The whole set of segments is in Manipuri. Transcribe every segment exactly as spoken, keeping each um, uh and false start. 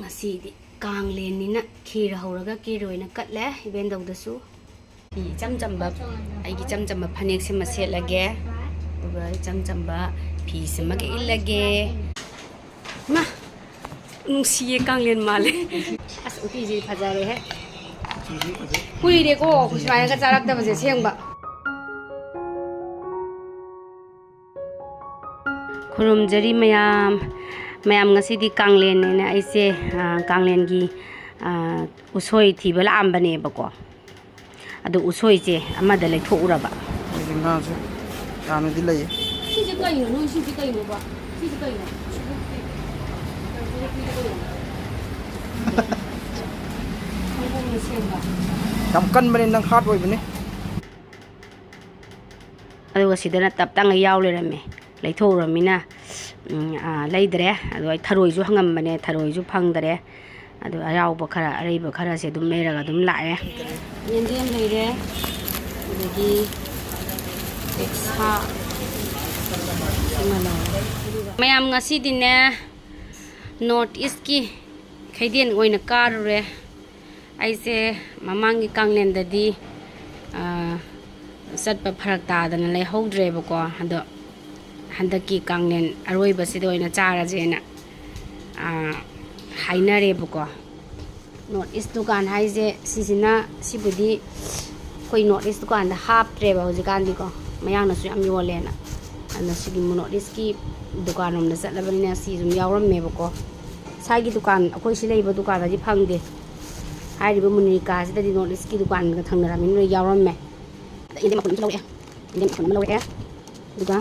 ꯉꯁꯤꯗꯤ ꯀꯥꯡꯂꯦꯟꯅꯤꯅ ꯈꯦꯔ ꯍꯧꯔꯒ ꯈꯦꯔ ꯑꯣꯏꯅ ꯀꯠꯂꯦ ꯏꯕꯦꯟꯗꯧꯗꯁꯨ꯫ ꯐꯤ ꯏꯆꯝ ꯆꯝꯕ, ꯑꯩꯒꯤ ꯏꯆꯝ ꯆꯝꯕ ꯐꯅꯦꯛꯁꯤꯃ ꯁꯦꯠꯂꯒꯦ, ꯑꯗꯨꯒ ꯏꯆꯝ ꯆꯝꯕ ꯐꯤꯁꯤꯃꯒ ꯏꯜꯂꯒꯦ꯫ ꯃꯥ, ꯅꯨꯡꯁꯤꯌꯦ, ꯀꯥꯡꯂꯦꯟ ꯃꯥꯜꯂꯦ꯫ ꯑꯁ, ꯎꯇꯤꯁꯤ ꯐꯖꯔꯦꯍꯦ꯫ ꯀꯨꯏꯔꯦꯀꯣ ꯑꯩꯈꯣꯏ ꯁꯨꯃꯥꯏꯅꯒ ꯆꯥꯔꯛꯇꯕꯁꯦ ꯑꯁꯦꯡꯕ꯫ ꯈꯨꯔꯨꯝꯖꯔꯤ ꯃꯌꯥꯝ꯫ ꯃꯌꯥꯝ, ꯉꯁꯤꯗꯤ ꯀꯥꯡꯂꯦꯟꯅꯦꯅ ꯑꯩꯁꯦ, ꯑ, ꯀꯥꯡꯂꯦꯟꯒꯤ, ꯑ, ꯎꯁꯣꯏ ꯊꯤꯕ ꯂꯥꯛꯑꯝꯕꯅꯦꯕꯀꯣ꯫ ꯑꯗꯣ ꯎꯁꯣꯏꯁꯦ ꯑꯃꯗ ꯂꯩꯊꯣꯛꯎꯔꯕ꯫ ꯑꯩꯒꯤ ꯉꯥꯁꯦ ꯌꯥꯝꯅꯗꯤ ꯂꯩꯌꯦ꯫ ꯁꯤꯁꯦ ꯀꯩꯅꯣ? ꯅꯣꯏ ꯁꯤꯁꯦ ꯀꯩꯅꯣꯕ? ꯁꯤꯁꯦ ꯀꯩꯅꯣ? ꯁꯪꯒꯣꯝꯅ ꯁꯦꯝꯕ꯫ ꯌꯥꯝ ꯀꯟꯕꯅꯦ ꯅꯪ, ꯍꯥꯔꯠ ꯑꯣꯏꯕꯅꯦ꯫ ꯑꯗꯨꯒ ꯁꯤꯗꯅ ꯇꯞ ꯇꯥꯡꯉ ꯌꯥꯎ ꯂꯩꯔꯝꯃꯦ꯫ ꯂꯩꯊꯣꯛꯎꯔꯃꯤꯅ, ꯎꯝ, ꯑꯥ, ꯂꯩꯗ꯭ꯔꯦ꯫ ꯑꯗꯣ ꯑꯩ ꯊꯔꯣꯏꯁꯨ ꯍꯪꯉꯝꯕꯅꯦ, ꯊꯔꯣꯏꯁꯨ ꯐꯪꯗꯔꯦ꯫ ꯑꯗꯣ ꯑꯌꯥꯎꯕ ꯈꯔ, ꯑꯔꯩꯕ ꯈꯔꯁꯦ ꯑꯗꯨꯝ ꯂꯩꯔꯒ ꯑꯗꯨꯝ ꯂꯥꯛꯑꯦ꯫ ꯌꯦꯟꯗꯦꯝ ꯂꯩꯔꯦ, ꯑꯗꯒꯤ ꯄꯦꯛꯁꯥ ꯑꯃ ꯂꯧꯔꯦ꯫ ꯃꯌꯥꯝ, ꯉꯁꯤꯗꯤꯅꯦ, ꯅꯣꯔꯠ ꯏꯁꯀꯤ ꯈꯩꯗꯦꯟ ꯑꯣꯏꯅ ꯀꯥꯔꯨꯔꯦ꯫ ꯑꯩꯁꯦ ꯃꯃꯥꯡꯒꯤ ꯀꯥꯡꯂꯦꯟꯗꯗꯤ, ꯑ, ꯆꯠꯄ ꯐꯔꯛ ꯇꯥꯗꯅ ꯂꯩꯍꯧꯗ꯭ꯔꯦꯕꯀꯣ꯫ ꯑꯗꯣ ꯍꯟꯗꯛꯀꯤ ꯀꯥꯡꯂꯦꯟ ꯑꯔꯣꯏꯕꯁꯤꯗ ꯑꯣꯏꯅ ꯆꯥꯔꯁꯦꯅ, ꯑ, ꯍꯥꯏꯅꯔꯦꯕꯀꯣ꯫ ꯅꯣꯔꯠ ꯏꯁ ꯗꯨꯀꯥꯟ ꯍꯥꯏꯁꯦ ꯁꯤꯁꯤꯅ, ꯁꯤꯕꯨꯗꯤ ꯑꯩꯈꯣꯏ ꯅꯣꯔꯠ ꯏꯁ ꯗꯨꯀꯥꯟꯗ ꯍꯥꯞꯇ꯭ꯔꯦꯕ ꯍꯧꯖꯤꯛꯀꯥꯟꯗꯤꯀꯣ, ꯃꯌꯥꯡꯅꯁꯨ ꯌꯥꯝ ꯌꯣꯜꯂꯦꯅ꯫ ꯑꯗꯨꯅ ꯁꯤꯒꯤ ꯅꯣꯔꯠ ꯏꯁꯀꯤ ꯗꯨꯀꯥꯟ ꯔꯣꯝꯗ ꯆꯠꯂꯕꯅꯤꯅ ꯁꯤ ꯑꯗꯨꯝ ꯌꯥꯎꯔꯝꯃꯦꯕꯀꯣ꯫ ꯁ꯭ꯋꯥꯏꯒꯤ ꯗꯨꯀꯥꯟ, ꯑꯩꯈꯣꯏ ꯁꯤ ꯂꯩꯕ ꯗꯨꯀꯥꯟꯗꯗꯤ ꯐꯪꯗꯦ꯫ ꯍꯥꯏꯔꯤꯕ ꯃꯨꯅꯤꯀꯥꯁꯤꯗꯗꯤ ꯅꯣꯔꯠ ꯏꯁꯀꯤ ꯗꯨꯀꯥꯟꯒ ꯊꯪꯅꯔꯕꯅꯤꯅ ꯂꯣꯏ ꯌꯥꯎꯔꯝꯃꯦ꯫ ꯑꯗ ꯌꯦꯟꯗꯦꯝ ꯃꯄꯨꯟ ꯑꯃꯁꯨ ꯂꯧꯔꯛꯑꯦ꯫ ꯌꯦꯟꯗꯦꯝ ꯃꯄꯨꯟ ꯑꯃ ꯂꯧꯔꯛꯑꯦ꯫ ꯑꯗꯨꯒ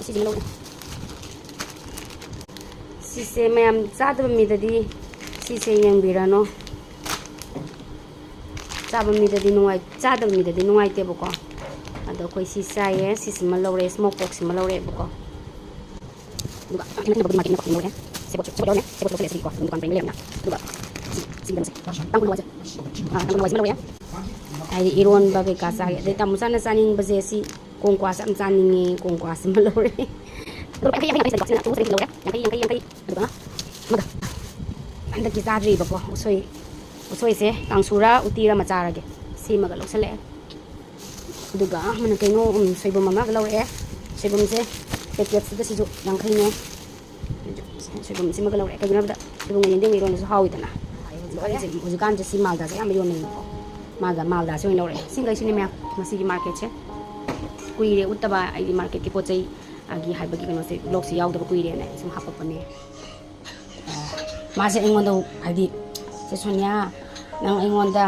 ꯁꯤꯁꯤꯃ ꯂꯧꯔꯛꯑꯦ꯫ ꯁꯤꯁꯦ ꯃꯌꯥꯝ ꯆꯥꯗꯕ ꯃꯤꯗꯗꯤ ꯁꯤꯁꯦ ꯌꯦꯡꯕꯤꯔꯅꯨ꯫ ꯆꯥꯕ ꯃꯤꯗꯗꯤ ꯅꯨꯡꯉꯥꯏ-, ꯆꯥꯗꯕ ꯃꯤꯗꯗꯤ ꯅꯨꯡꯉꯥꯏꯇꯦꯕꯀꯣ꯫ ꯑꯗꯣ ꯑꯩꯈꯣꯏ ꯁꯤ ꯆꯥꯏꯌꯦ꯫ ꯁꯤꯁꯤꯃ ꯂꯧꯔꯦ, ꯁ꯭ꯃꯣꯛ ꯄꯣꯔꯛꯁꯤꯃ ꯂꯧꯔꯦꯕꯀꯣ꯫ ꯑꯗꯨꯒ ꯑꯩꯅ ꯈꯟꯕꯕꯨꯗꯤ ꯃꯥꯔꯀꯦꯠꯅ ꯀꯛꯆꯤꯡ ꯂꯧꯔꯦ꯫ ꯁꯦꯕꯣꯠꯁꯨ, ꯁꯦꯕꯣꯠ ꯂꯧꯔꯦ꯫ ꯁꯦꯕꯣꯠ ꯂꯧꯁꯜꯂꯦ ꯁꯤꯗꯤꯀꯣ꯫ ꯑꯗꯨꯝ ꯗꯨꯀꯥꯟ ꯄꯔꯦꯡ ꯂꯩꯔꯝꯅ꯫ ꯑꯗꯨꯒ ꯁꯤ, ꯁꯤ ꯀꯩꯅꯣꯁꯦ, ꯇꯥꯡꯈꯨꯜ ꯍꯋꯥꯏꯁꯦ꯫ ꯑꯥ, ꯇꯥꯡꯈꯨꯜ ꯍꯋꯥꯏꯁꯤꯃ ꯂꯧꯔꯦ꯫ ꯍꯥꯏꯗꯤ ꯏꯔꯣꯟꯕ ꯀꯩꯀꯥ ꯆꯥꯒꯦ꯫ ꯑꯗꯩ ꯇꯥꯃꯣꯆꯥꯅ ꯆꯥꯅꯤꯡꯕꯁꯦ ꯁꯤ ꯀꯣꯡꯀ꯭ꯋꯥꯁꯦ ꯌꯥꯝ ꯆꯥꯅꯤꯡꯉꯦ꯫ ꯀꯣꯡꯀ꯭ꯋꯥꯁꯤꯃ ꯂꯧꯔꯦ꯫ ꯑꯗꯨꯒ ꯌꯥꯡꯈꯩ, ꯌꯥꯡꯈꯩ, ꯌꯥꯡꯈꯩ ꯂꯧꯔꯦ꯫ ꯌꯥꯡꯈꯩ, ꯌꯥꯡꯈꯩ, ꯌꯥꯡꯈꯩ꯫ ꯑꯗꯨꯒ ꯑꯃꯒ꯫ ꯍꯟꯗꯛꯀꯤ ꯆꯥꯗ꯭ꯔꯤꯕꯀꯣ ꯎꯁꯣꯏ꯫ ꯎꯁꯣꯏꯁꯦ ꯀꯥꯡꯁꯨꯔ ꯎꯇꯤꯔ ꯑꯃ ꯆꯥꯔꯒꯦ꯫ ꯁꯤꯃꯒ ꯂꯧꯁꯜꯂꯛꯑꯦ꯫ ꯑꯗꯨꯒ ꯑꯃꯅ ꯀꯩꯅꯣ, ꯎꯝ, ꯁꯣꯏꯕꯨꯝ ꯑꯃꯒ ꯂꯧꯔꯛꯑꯦ꯫ ꯁꯣꯏꯕꯨꯝꯁꯦ ꯄꯦꯀꯦꯠꯁꯤꯗ ꯁꯤꯁꯨ ꯌꯥꯡꯈꯩꯅꯦ꯫ ꯁꯣꯏꯕꯨꯝꯁꯤꯃꯒ ꯂꯧꯔꯛꯑꯦ꯫ ꯀꯩꯒꯤꯅꯣ ꯍꯥꯏꯕꯗ ꯁꯣꯏꯕꯨꯝꯒ ꯌꯦꯟꯗꯦꯝꯒ ꯏꯔꯣꯟꯕꯁꯨ ꯍꯥꯎꯋꯤꯗꯅ꯫ ꯂꯣꯏꯔꯦ꯫ ꯍꯧꯖꯤꯛꯀꯥꯟꯁꯦ ꯁꯤ ꯃꯥꯜꯗꯥꯁꯦ ꯌꯥꯝ ꯌꯣꯟꯅꯩꯌꯦꯕꯀꯣ꯫ ꯃꯥꯜꯗꯥ, ꯃꯥꯜꯗꯥꯁꯦ ꯑꯣꯏꯅ ꯂꯧꯔꯛꯑꯦ꯫ ꯁꯤꯡꯈꯩꯁꯤꯅꯦ ꯃꯌꯥꯝ ꯉꯁꯤꯒꯤ ꯃꯥꯔꯀꯦꯠꯁꯦ꯫ ꯀꯨꯏꯔꯦ ꯎꯠꯇꯕ ꯑꯩꯗꯤ ꯃꯥꯔꯀꯦꯠꯀꯤ ꯄꯣꯠ ꯆꯩ, ꯑꯒꯤ ꯍꯥꯏꯕꯒꯤ ꯀꯩꯅꯣꯁꯦ, ꯕ꯭ꯂꯣꯛꯁꯦ ꯌꯥꯎꯗꯕ ꯀꯨꯏꯔꯦꯅ ꯑꯩ ꯁꯨꯝ ꯍꯥꯄꯛꯄꯅꯦ꯫ ꯑ, ꯃꯥꯁꯦ ꯑꯩꯉꯣꯟꯗ ꯍꯥꯏꯗꯤ, "ꯆꯦ ꯁꯣꯅꯤꯌꯥ, ꯅꯪ ꯑꯩꯉꯣꯟꯗ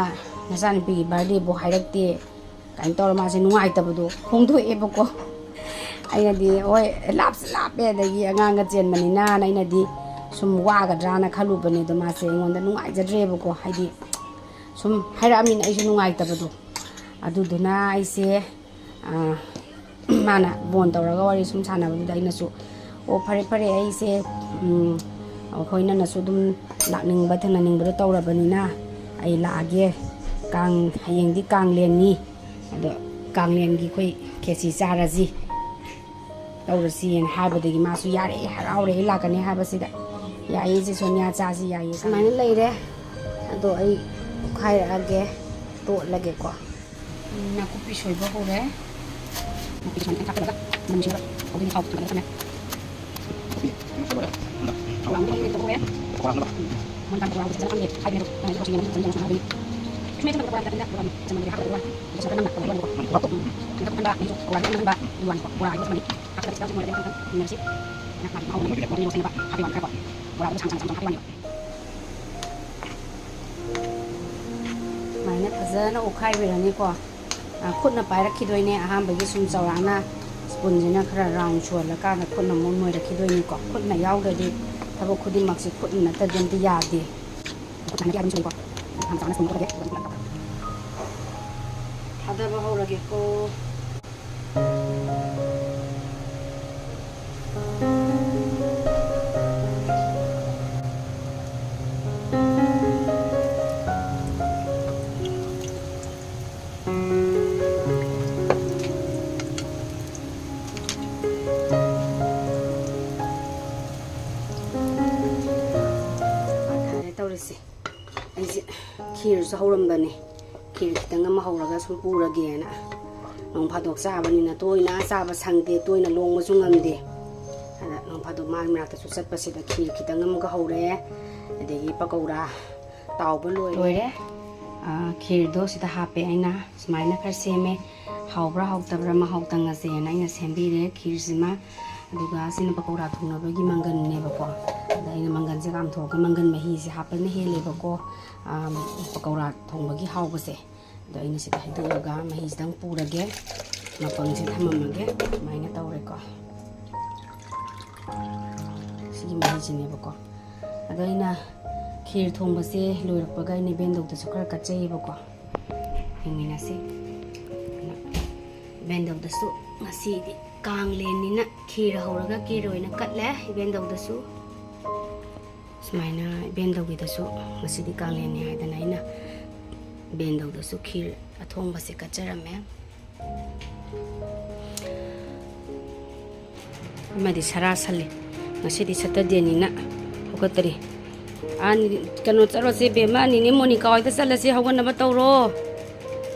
ꯅꯆꯥꯅꯨꯄꯤꯒꯤ ꯕꯥꯔꯗꯦꯕꯨ ꯍꯥꯏꯔꯛꯇꯦ" ꯀꯥꯏꯅ ꯇꯧꯔ ꯃꯥꯁꯦ ꯅꯨꯡꯉꯥꯏꯇꯕꯗꯣ ꯐꯣꯡꯗꯣꯛꯑꯦꯕꯀꯣ꯫ ꯑꯩꯅꯗꯤ, "ꯍꯣꯏ, ꯂꯥꯞꯁꯨ ꯂꯥꯞꯄꯦ, ꯑꯗꯒꯤ ꯑꯉꯥꯡꯒ ꯆꯦꯟꯕꯅꯤꯅꯅ" ꯑꯩꯅꯗꯤ ꯁꯨꯝ ꯋꯥꯒꯗ꯭ꯔꯥꯅ ꯈꯜꯂꯨꯕꯅꯦ꯫ ꯑꯗꯣ ꯃꯥꯁꯦ ꯑꯩꯉꯣꯟꯗ ꯅꯨꯡꯉꯥꯏꯖꯗ꯭ꯔꯦꯕꯀꯣ, ꯍꯥꯏꯗꯤ ꯁꯨꯝ ꯍꯥꯏꯔꯛꯑꯃꯤꯅ ꯑꯩꯁꯨ ꯅꯨꯡꯉꯥꯏꯇꯕꯗꯣ꯫ ꯑꯗꯨꯗꯨꯅ ꯑꯩꯁꯦ, ꯑ, ꯃꯥꯅ ꯐꯣꯟ ꯇꯧꯔꯒ ꯋꯥꯔꯤ ꯁꯨꯝ ꯁꯥꯟꯅꯕꯗꯨꯗ ꯑꯩꯅꯁꯨ, "ꯑꯣ, ꯐꯔꯦ, ꯐꯔꯦ, ꯑꯩꯁꯦ, ꯎꯝ, ꯑꯩꯈꯣꯏ ꯅꯪꯅꯁꯨ ꯑꯗꯨꯝ ꯂꯥꯛꯅꯤꯡꯕ, ꯊꯦꯡꯅꯅꯤꯡꯕꯗꯣ ꯇꯧꯔꯕꯅꯤꯅ ꯑꯩ ꯂꯥꯛꯑꯒꯦ꯫ ꯀꯥꯡ, ꯍꯌꯦꯡꯗꯤ ꯀꯥꯡꯂꯦꯟꯅꯤ, ꯑꯗꯣ ꯀꯥꯡꯂꯦꯟꯒꯤ ꯑꯩꯈꯣꯏ ꯈꯦꯆꯤ ꯆꯥꯔꯁꯤ, ꯇꯧꯔꯁꯤꯅ" ꯍꯥꯏꯕꯗꯒꯤ ꯃꯥꯁꯨ ꯌꯥꯔꯦ, ꯍꯔꯥꯎꯔꯦ, ꯑꯩ ꯂꯥꯛꯀꯅꯤ ꯍꯥꯏꯕꯁꯤꯗ꯫ "ꯌꯥꯏꯌꯦ, ꯆꯦ ꯁꯣꯅꯤꯌꯥ, ꯆꯥꯁꯤ, ꯌꯥꯏꯌꯦ꯫" ꯁꯨꯃꯥꯏꯅ ꯂꯩꯔꯦ꯫ ꯑꯗꯣ ꯑꯩ ꯑꯣꯠꯈꯥꯏꯔꯛꯑꯒꯦ, ꯇꯣꯠꯂꯒꯦꯀꯣ꯫ ꯎꯝ, ꯅꯥꯀꯨꯞꯄꯤ ꯁꯣꯏꯕ ꯍꯧꯔꯦ꯫ ꯅꯥꯀꯨꯞꯄꯤ ꯁꯣꯏꯕ ꯈꯤꯇꯪ ꯍꯥꯞꯆꯤꯜꯂꯒ ꯃꯅꯝ ꯅꯨꯡꯁꯤꯅꯕ ꯍꯧꯗꯣꯏꯅꯦ꯫ ꯊꯥꯎ ꯊꯥꯡꯒꯠꯂꯒ ꯊꯝꯃꯦ꯫ ꯊꯧꯔꯥꯡꯗꯣ ꯍꯧꯔꯦ꯫ ꯃꯣꯏ ꯀꯥꯡ ꯕꯣꯔꯥ ꯍꯧꯕꯁꯦ ꯐꯖꯅ ꯈꯪꯗꯦ ꯍꯥꯏꯕꯅꯦ ꯑꯗꯣ꯫ ꯅꯪ ꯍꯧꯖꯤꯛ ꯌꯦꯡꯉꯣ, ꯐꯖꯅ ꯌꯦꯡꯉꯣ ꯍꯥꯏꯕꯅꯤ꯫ ꯃꯦꯠ ꯃꯦꯠ ꯇꯧꯔꯒ ꯕꯣꯔꯥ ꯈꯤꯇꯪ ꯈꯤꯇꯪ ꯕꯣꯔꯥ ꯍꯧꯕꯁꯦ ꯆꯃꯟꯒꯤ ꯍꯥꯞꯄꯒ ꯕꯣꯔꯥ꯫ ꯍꯧꯖꯤꯛ ꯈꯔ ꯅꯝꯅ ꯕꯣꯔꯥ ꯂꯣꯟꯕꯀꯣ꯫ ꯎꯝ꯫ ꯍꯟꯗꯛ ꯑꯍꯟꯕ, ꯍꯧꯖꯤꯛ ꯍꯧꯖꯤꯛ ꯕꯣꯔꯥ ꯈꯤꯇꯪ ꯅꯝꯕ ꯋꯥꯅꯤꯀꯣ꯫ ꯕꯣꯔꯥ ꯍꯧꯕ ꯆꯃꯟꯒꯤ꯫ ꯍꯥꯞꯄꯒ ꯈꯤꯇꯪ ꯈꯤꯇꯪ ꯈꯤꯇꯪ ꯈꯤꯇꯪ ꯌꯦꯡꯅꯔꯁꯤ꯫ ꯃꯍꯥꯎ ꯑꯃ ꯂꯩꯕ ꯄꯣꯠꯇꯣ ꯌꯦꯡꯉꯣ ꯁꯤꯅꯦꯕ꯫ ꯍꯥꯞꯄꯩ ꯋꯥꯅꯤ ꯈꯔ ꯀꯣ꯫ ꯕꯣꯔꯥ ꯍꯧꯕꯁꯦ ꯁꯥꯡ ꯁꯥꯡ ꯁꯥꯡ ꯁꯥꯡ ꯍꯥꯞꯄꯩ ꯋꯥꯅꯦꯕ꯫ ꯁꯨꯃꯥꯏꯅ ꯐꯖꯅ ꯑꯣꯠꯈꯥꯏꯕꯤꯔꯅꯤꯀꯣ꯫ ꯑ, ꯈꯨꯠꯅ ꯄꯥꯏꯔꯛꯈꯤꯗꯣꯏꯅꯦ꯫ ꯑꯍꯥꯟꯕꯒꯤ ꯁꯨꯝ ꯆꯥꯎꯔꯥꯛꯅ ꯁ꯭ꯄꯨꯟꯁꯤꯅ ꯈꯔ ꯔꯥꯎꯟ ꯁꯨꯍꯜꯂꯀꯥꯟꯗ ꯈꯨꯠꯅ ꯑꯃꯨꯛ ꯅꯣꯏꯔꯛꯈꯤꯗꯣꯏꯅꯤꯀꯣ꯫ ꯈꯨꯠꯅ ꯌꯥꯎꯗ꯭ꯔꯗꯤ ꯊꯕꯛ ꯈꯨꯗꯤꯡꯃꯛꯁꯤ ꯈꯨꯠꯅ ꯅꯠꯇ꯭ꯔꯗꯤ ꯑꯝꯇ ꯌꯥꯗꯦ꯫ ꯈꯨꯠ ꯁꯥꯏꯅ ꯑꯗꯨꯝ ꯁꯨꯏꯀꯣ꯫ ꯌꯥꯝ ꯆꯥꯎꯅ ꯁꯨꯝ ꯇꯧꯔꯒꯦ꯫ ꯊꯥꯗꯕ ꯍꯧꯔꯒꯦꯀꯣ꯫ ꯁꯦ, ꯑꯩꯁꯦ ꯈꯤꯔꯁꯨ ꯍꯧꯔꯝꯕꯅꯦ꯫ ꯈꯤꯔ ꯈꯤꯇꯪ ꯑꯃ ꯍꯧꯔꯒ ꯁꯨꯝ ꯄꯨꯔꯒꯦꯅ꯫ ꯅꯣꯡ ꯐꯥꯗꯣꯛ ꯆꯥꯕꯅꯤꯅ ꯇꯣꯏꯅ ꯆꯥꯕ ꯁꯪꯗꯦ, ꯇꯣꯏꯅ ꯂꯣꯡꯕꯁꯨ ꯉꯝꯗꯦ꯫ ꯑꯗ ꯅꯣꯡ ꯐꯥꯗꯣꯛ ꯃꯥꯒꯤ ꯃꯅꯥꯛꯇꯁꯨ ꯆꯠꯄꯁꯤꯗ ꯈꯤꯔ ꯈꯤꯇꯪ ꯑꯃꯒ ꯍꯧꯔꯦ꯫ ꯑꯗꯒꯤ ꯄꯀꯧꯔꯥ ꯇꯥꯎꯕ ꯂꯣꯏꯔꯦ꯫ ꯂꯣꯏꯔꯦ꯫ ꯑꯥ, ꯈꯤꯔꯗꯣ ꯁꯤꯗ ꯍꯥꯞꯄꯦ ꯑꯩꯅ꯫ ꯁꯨꯃꯥꯏꯅ ꯈꯔ ꯁꯦꯝꯃꯦ꯫ ꯍꯥꯎꯕ꯭ꯔꯥ ꯍꯥꯎꯇꯕ꯭ꯔꯥ ꯃꯍꯥꯎ ꯇꯪꯉꯁꯦꯅ ꯑꯩꯅ ꯁꯦꯝꯕꯤꯔꯦ ꯈꯤꯔꯁꯤꯃ꯫ ꯑꯗꯨꯒ ꯁꯤꯅ ꯄꯀꯧꯔꯥ ꯊꯣꯡꯅꯕꯒꯤ ꯃꯪꯒꯟꯅꯦꯕꯀꯣ꯫ ꯑꯗ ꯑꯩꯅ ꯃꯪꯒꯟꯁꯦ ꯀꯥꯝꯊꯣꯛꯑꯒ ꯃꯪꯒꯟ ꯃꯍꯤꯁꯦ ꯍꯥꯞꯄꯅ ꯍꯦꯜꯂꯦꯕꯀꯣ, ꯑꯥ, ꯄꯀꯧꯔꯥ ꯊꯣꯡꯕꯒꯤ ꯍꯥꯎꯕꯁꯦ꯫ ꯑꯗꯣ ꯑꯩꯅ ꯁꯤꯗ ꯍꯩꯗꯣꯛꯑꯒ ꯃꯍꯤꯁꯤꯗꯪ ꯄꯨꯔꯒꯦ, ꯃꯄꯪꯁꯦ ꯊꯝꯃꯝꯃꯒꯦ꯫ ꯑꯗꯨꯃꯥꯏꯅ ꯇꯧꯔꯦꯀꯣ꯫ ꯁꯤꯒꯤ ꯃꯍꯤꯁꯤꯅꯦꯕꯀꯣ꯫ ꯑꯗꯣ ꯑꯩꯅ ꯈꯤꯔ ꯊꯣꯡꯕꯁꯦ ꯂꯣꯏꯔꯛꯄꯒ ꯑꯩꯅ ꯏꯕꯦꯟꯗꯧꯗꯁꯨ ꯈꯔ ꯀꯠꯆꯩꯌꯦꯕꯀꯣ꯫ ꯌꯦꯡꯃꯤꯟꯅꯁꯤ꯫ ꯑꯗꯨꯅ ꯏꯕꯦꯟꯗꯧꯗꯁꯨ ꯉꯁꯤꯗꯤ ꯀꯥꯡꯂꯦꯟꯅꯤꯅ ꯈꯤꯔ ꯍꯧꯔꯒ ꯈꯤꯔ ꯑꯣꯏꯅ ꯀꯠꯂꯦ ꯏꯕꯦꯟꯗꯧꯗꯁꯨ꯫ ꯁꯨꯃꯥꯏꯅ ꯏꯕꯦꯟꯗꯧꯒꯤꯗꯁꯨ ꯉꯁꯤꯗꯤ ꯀꯥꯡꯂꯦꯟꯅꯤ ꯍꯥꯏꯗꯅ ꯑꯩꯅ ꯏꯕꯦꯟꯗꯧꯗꯁꯨ ꯈꯤꯔ ꯑꯊꯣꯡꯕꯁꯦ ꯀꯠꯆꯔꯝꯃꯦ꯫ ꯑꯃꯗꯤ ꯁꯔꯥ ꯁꯜꯂꯤ꯫ ꯉꯁꯤꯗꯤ ꯁꯇꯔꯗꯦꯅꯤꯅ ꯍꯧꯒꯠꯇꯔꯤ꯫ ꯑꯥ, ꯅꯤ-, ꯀꯩꯅꯣ ꯆꯠꯂꯁꯤ ꯕꯦꯝꯃ, ꯅꯤꯅꯦ ꯃꯣꯅꯤꯀꯥ ꯍꯣꯏꯗ ꯆꯠꯂꯁꯤ, ꯍꯧꯒꯠꯅꯕ ꯇꯧꯔꯣ꯫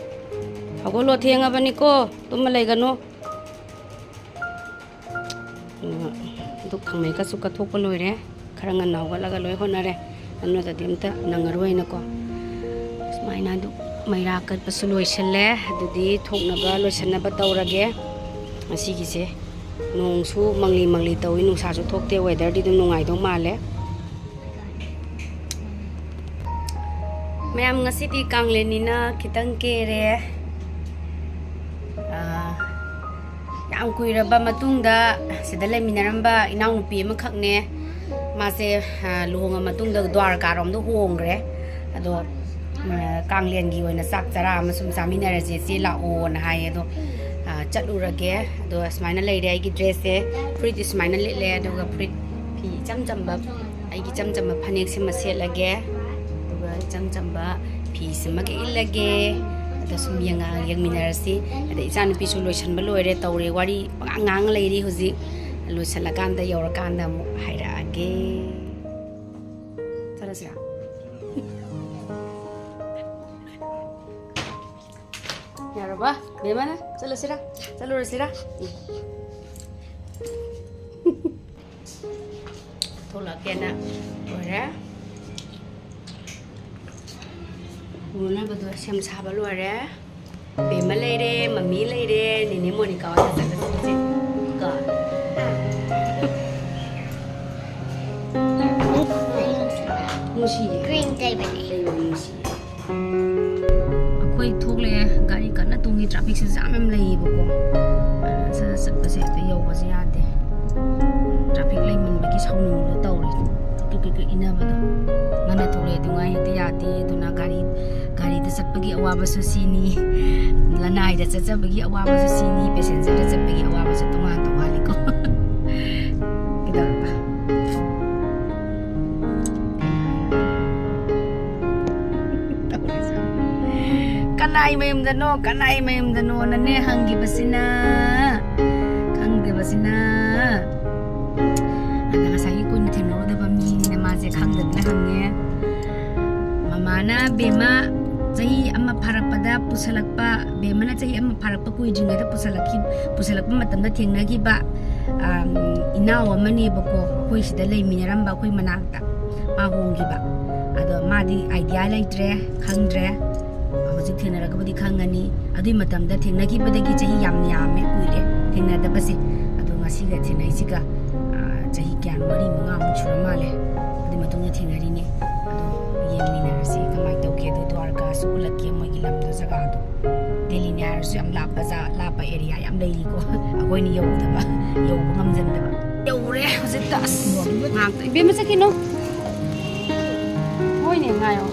ꯍꯧꯒꯠꯂꯣ, ꯊꯦꯡꯉꯕꯅꯤꯀꯣ, ꯇꯨꯝꯃ ꯂꯩꯒꯅꯨ꯫ ꯎꯝ, ꯙꯨꯛ ꯊꯥꯎꯃꯩꯒꯁꯨ ꯀꯠꯊꯣꯛꯄ ꯂꯣꯏꯔꯦ꯫ ꯈꯔ ꯉꯟꯅ ꯍꯧꯒꯠꯂꯒ ꯂꯣꯏ ꯍꯣꯠꯅꯔꯦ꯫ ꯑꯗꯨꯅꯗꯤ ꯑꯝꯇ ꯅꯪꯉꯔꯣꯏꯅꯀꯣ꯫ ꯁꯨꯃꯥꯏꯅ ꯑꯗꯨ ꯃꯩꯔꯥ ꯀꯠꯄꯁꯨ ꯂꯣꯏꯁꯤꯜꯂꯦ꯫ ꯑꯗꯨꯗꯤ ꯊꯣꯛꯅꯕ ꯂꯣꯏꯁꯤꯟꯅꯕ ꯇꯧꯔꯒꯦ꯫ ꯉꯁꯤꯒꯤꯁꯦ ꯅꯣꯡꯁꯨ ꯃꯪꯂꯤ ꯃꯪꯂꯤ ꯇꯧꯏ, ꯅꯨꯡꯁꯥꯁꯨ ꯊꯣꯛꯇꯦ꯫ ꯋꯦꯗꯔꯗꯤ ꯑꯗꯨꯝ ꯅꯨꯡꯉꯥꯏꯗꯧ ꯃꯥꯜꯂꯦ꯫ ꯃꯌꯥꯝ, ꯉꯁꯤꯗꯤ ꯀꯥꯡꯂꯦꯟꯅꯤꯅ ꯈꯤꯇꯪ ꯀꯦꯔꯦ꯫ ꯑꯥ, ꯌꯥꯝ ꯀꯨꯏꯔꯕ ꯃꯇꯨꯡꯗ ꯁꯤꯗ ꯂꯩꯃꯤꯟꯅꯔꯝꯕ ꯏꯅꯥꯎꯅꯨꯄꯤ ꯑꯃꯈꯛꯅꯦ꯫ ꯃꯥꯁꯦ, ꯑꯥ, ꯂꯨꯍꯣꯡꯉ ꯃꯇꯨꯡꯗ ꯗ꯭ꯋꯥꯔꯀꯥꯔꯣꯝꯗ ꯍꯣꯡꯈ꯭ꯔꯦ꯫ ꯑꯗꯣ, ꯑꯥ, ꯀꯥꯡꯂꯦꯟꯒꯤ ꯑꯣꯏꯅ ꯆꯥꯛ ꯆꯔꯥ ꯑꯃ ꯁꯨꯝ ꯆꯥꯃꯤꯟꯅꯔꯁꯦ ꯏꯆꯦ, ꯂꯥꯛꯑꯣꯅ ꯍꯥꯏꯌꯦ꯫ ꯑꯗꯣ, ꯑꯥ, ꯆꯠꯂꯨꯔꯒꯦ꯫ ꯑꯗꯣ ꯁꯨꯃꯥꯏꯅ ꯂꯩꯔꯦ ꯑꯩꯒꯤ ꯗ꯭ꯔꯦꯁꯁꯦ꯫ ꯐꯨꯔꯤꯠꯇꯤ ꯁꯨꯃꯥꯏꯅ ꯂꯤꯠꯂꯦ, ꯑꯗꯨꯒ ꯐꯨꯔꯤꯠ ꯐꯤ ꯏꯆꯝ ꯆꯝꯕ, ꯑꯩꯒꯤ ꯏꯆꯝ ꯆꯝꯕ ꯐꯅꯦꯛꯁꯤꯃ ꯁꯦꯠꯂꯒꯦ, ꯑꯗꯨꯒ ꯏꯆꯝ ꯆꯝꯕ ꯐꯤꯁꯤꯃꯒ ꯏꯜꯂꯒꯦ꯫ ꯑꯗꯣ ꯁꯨꯝ ꯌꯦꯡꯉ-, ꯌꯦꯡꯃꯤꯟꯅꯔꯁꯤ꯫ ꯑꯗ ꯏꯆꯥꯅꯨꯄꯤꯁꯨ ꯂꯣꯏꯁꯟꯕ ꯂꯣꯏꯔꯦ, ꯇꯧꯔꯦ, ꯋꯥꯔꯤ ꯄꯉꯥꯡ ꯉꯥꯡ ꯂꯩꯔꯤ ꯍꯧꯖꯤꯛ꯫ ꯂꯣꯏꯁꯜꯂꯀꯥꯟꯗ ꯌꯧꯔꯀꯥꯟꯗ ꯑꯃꯨꯛ ꯍꯥꯏꯔꯛꯑꯒꯦ꯫ ꯆꯠꯂꯁꯤꯔꯥ? ꯌꯥꯔꯕ? ꯕꯦꯝꯃꯅ ꯆꯠꯂꯁꯤꯔꯥ? ꯆꯠꯂꯨꯔꯁꯤꯔꯥ? ꯊꯣꯛꯂꯛꯀꯦꯅ ꯂꯣꯏꯔꯦ꯫ ꯄꯨꯅꯕꯗꯣ ꯁꯦꯝ ꯁꯥꯕ ꯂꯣꯏꯔꯦ꯫ ꯕꯦꯝꯃ ꯂꯩꯔꯦ, ꯃꯃꯤ ꯂꯩꯔꯦ, ꯅꯦꯅꯦ ꯃꯣꯅꯤꯀꯥ ꯍꯣꯏꯗ ꯆꯠꯂꯁꯤ ꯍꯧꯖꯤꯛ꯫ ꯀꯣ? ꯅꯨꯡꯁꯤꯌꯦ꯫ Green ꯇꯩꯕꯅꯦ꯫ ꯇꯩꯕ ꯅꯨꯡꯁꯤꯌꯦ꯫ ꯑꯩꯈꯣꯏ ꯊꯣꯛꯂꯛꯑꯦ, ꯒꯥꯔꯤ ꯀꯟꯅ ꯇꯣꯡꯉꯤ, trafficꯁꯦ jam ꯌꯥꯝ ꯂꯩꯌꯦꯕꯀꯣ꯫ ꯑꯗꯨꯅ ꯁꯠ ꯁꯠ ꯆꯠꯄꯁꯦ ꯍꯦꯛꯇ ꯌꯧꯕꯁꯦ ꯌꯥꯗꯦ꯫ Traffic ꯂꯩꯃꯟꯕꯒꯤ ꯁꯥꯎꯅꯤꯡꯕꯗꯣ ꯇꯧꯔꯦ꯫ ꯀ꯭ꯔꯤꯛ ꯀ꯭ꯔꯤꯛ ꯀ꯭ꯔꯤꯛ ꯏꯟꯅꯕꯗꯣ꯫ ꯉꯟꯅ ꯊꯣꯛꯂꯛꯑꯦ ꯑꯗꯨꯉꯥꯏ ꯍꯦꯛꯇ ꯌꯥꯗꯦ꯫ ꯑꯗꯨꯅ ꯒꯥꯔꯤ, ꯒꯥꯔꯤꯗ ꯆꯠꯄꯒꯤ ꯑꯋꯥꯕꯁꯨ ꯁꯤꯅꯤ, ꯂꯅꯥꯏꯗ ꯆꯠꯆꯕꯒꯤ ꯑꯋꯥꯕꯁꯨ ꯁꯤꯅꯤ, passengerꯗ ꯆꯠꯄꯒꯤ ꯑꯋꯥꯕꯁꯨ ꯇꯣꯉꯥꯟ ꯇꯣꯉꯥꯜꯂꯤꯀꯣ꯫ ꯀꯩꯗꯧꯔꯕ? ꯀꯅꯥꯏ ꯃꯌꯨꯝꯗꯅꯣ, ꯀꯅꯥꯏ ꯃꯌꯨꯝꯗꯅꯣꯅꯅꯦ ꯍꯪꯈꯤꯕꯁꯤꯅ, ꯈꯪꯗꯕꯁꯤꯅ꯫ ꯑꯗ ꯉꯁꯥꯏꯒꯤ ꯀꯨꯏꯅ ꯊꯦꯡꯅꯔꯨꯗꯕ ꯃꯤꯅꯤꯅ ꯃꯥꯁꯦ ꯈꯪꯗꯗꯅ ꯍꯪꯉꯦ꯫ ꯃꯃꯥꯅ ꯕꯦꯝꯃ ꯆꯍꯤ ꯑꯃ ꯐꯥꯔꯛꯄꯗ ꯄꯨꯁꯜꯂꯛꯄ, ꯕꯦꯝꯃꯅ ꯆꯍꯤ ꯑꯃ ꯐꯥꯔꯛꯄ ꯀꯨꯏꯗ꯭ꯔꯤꯉꯩꯗ ꯄꯨꯁꯜꯂꯛꯈꯤ-, ꯄꯨꯁꯜꯂꯛꯄ ꯃꯇꯝꯗ ꯊꯦꯡꯅꯈꯤꯕ, ꯑꯝ, ꯏꯅꯥꯎ ꯑꯃꯅꯦꯕꯀꯣ, ꯑꯩꯈꯣꯏ ꯁꯤꯗ ꯂꯩꯃꯤꯟꯅꯔꯝꯕ ꯑꯩꯈꯣꯏ ꯃꯅꯥꯛꯇ꯫ ꯃꯥ ꯍꯣꯡꯈꯤꯕ꯫ ꯑꯗꯣ ꯃꯥꯗꯤ idea ꯂꯩꯇ꯭ꯔꯦ, ꯈꯪꯗ꯭ꯔꯦ꯫ ꯍꯧꯖꯤꯛ ꯊꯦꯡꯅꯔꯒꯕꯨꯗꯤ ꯈꯪꯉꯅꯤ꯫ ꯑꯗꯨꯏ ꯃꯇꯝꯗ ꯊꯦꯡꯅꯈꯤꯕꯗꯒꯤ ꯆꯍꯤ ꯌꯥꯝ ꯌꯥꯝꯃꯦ, ꯀꯨꯏꯔꯦ ꯊꯦꯡꯅꯗꯕꯁꯦ꯫ ꯑꯗꯣ ꯉꯁꯤꯒ ꯊꯦꯡꯅꯩꯁꯤꯒ, ꯑꯥ, ꯆꯍꯤ ꯀꯌꯥꯅꯣ, ꯃꯔꯤ ꯃꯉꯥꯃꯨꯛ ꯁꯨꯔ ꯃꯥꯜꯂꯦ꯫ ꯑꯗꯨꯏ ꯃꯇꯨꯡꯗ ꯊꯦꯡꯅꯔꯤꯅꯦ꯫ ꯑꯗꯣ ꯌꯦꯡꯃꯤꯟꯅꯔꯁꯤ ꯀꯃꯥꯏꯅ ꯇꯧꯒꯦ꯫ ꯑꯗꯨ ꯗ꯭ꯋꯥꯔꯀꯥꯁꯨ ꯎꯠꯂꯛꯀꯦ, ꯃꯣꯏꯒꯤ ꯂꯝꯗꯣ, ꯖꯒꯥꯗꯣ꯫ ꯗꯦꯜꯂꯤꯅꯦ ꯍꯥꯏꯔꯁꯨ ꯌꯥꯝ ꯂꯥꯞꯄ ꯖꯥ-, ꯂꯥꯞꯄ area ꯌꯥꯝ ꯂꯩꯔꯤꯀꯣ꯫ ꯑꯩꯈꯣꯏꯅ ꯌꯧꯗꯕ, ꯌꯧꯕ ꯉꯝꯖꯟꯗꯕ꯫ ꯌꯧꯔꯦ ꯍꯧꯖꯤꯛꯇ꯫ ꯑꯁ, ꯉꯥꯏꯍꯥꯛꯇ ꯏꯕꯦꯝꯃ ꯆꯠꯈꯤꯅꯨ꯫ ꯍꯣꯏꯅꯦ, ꯉꯥꯏꯌꯣ꯫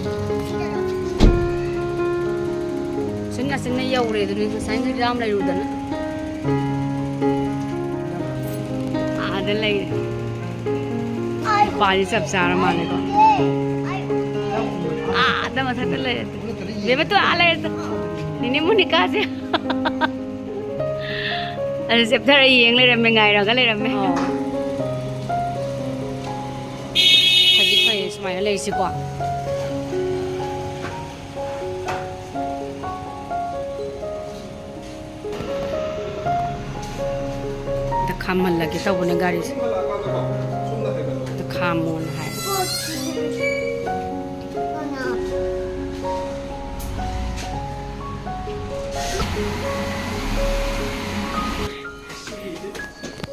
ꯁꯤꯟꯅ ꯁꯤꯟꯅ ꯌꯧꯔꯦ ꯑꯗꯨꯅꯤ, ꯉꯁꯥꯏ ꯌꯥꯝ ꯂꯩꯔꯨꯗꯅ꯫ ꯑꯥꯗ ꯂꯩꯔꯦ꯫ ꯅꯨꯄꯥꯁꯦ ꯆꯞ ꯆꯥꯔ ꯃꯥꯜꯂꯦꯀꯣ꯫ ꯑꯥꯗ ꯃꯊꯛꯇ ꯂꯩꯔꯦ꯫ ꯕꯦꯕꯦ ꯇꯨ ꯑꯥ ꯂꯩꯔꯦ ꯇꯨ꯫ ꯅꯤꯅꯦ ꯃꯣꯅꯤꯀꯥꯁꯦ꯫ ꯑꯗꯨ ꯆꯦꯞꯊꯔ ꯌꯦꯡ ꯂꯩꯔꯝꯃꯦ, ꯉꯥꯏꯔꯒ ꯂꯩꯔꯝꯃꯦ꯫ ꯑꯣ꯫ ꯐꯗꯤ ꯐꯩꯌꯦ ꯁꯨꯃꯥꯏꯅ ꯂꯩꯔꯤꯁꯤꯀꯣ꯫ ꯈꯥꯝꯍꯜꯂꯒꯦ ꯇꯧꯕꯅꯦ ꯒꯥꯔꯤꯁꯦ꯫ ꯑꯗꯨ ꯈꯥꯝꯃꯣꯅ ꯍꯥꯏ꯫